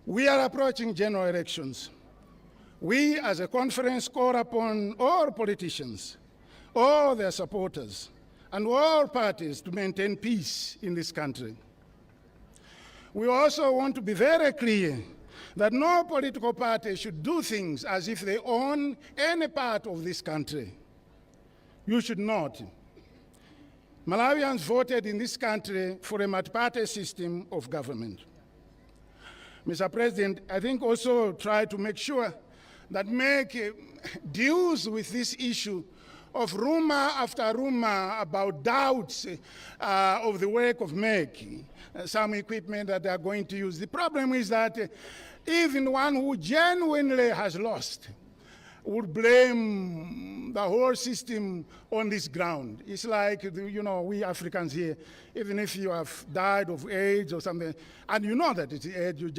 We are approaching general elections. We, as a conference, call upon all politicians, all their supporters, and all parties to maintain peace in this country. We also want to be very clear that no political party should do things as if they own any part of this country. You should not. Malawians voted in this country for a multi-party system of government. Mr. President, I think also try to make sure that MEC deals with this issue of rumor after rumor about doubts of the work of MEC, some equipment that they are going to use. The problem is that even one who genuinely has lost would blame the whole system on this ground. It's like, you know, we Africans here, even if you have died of AIDS or something, and you know that it's AIDS, you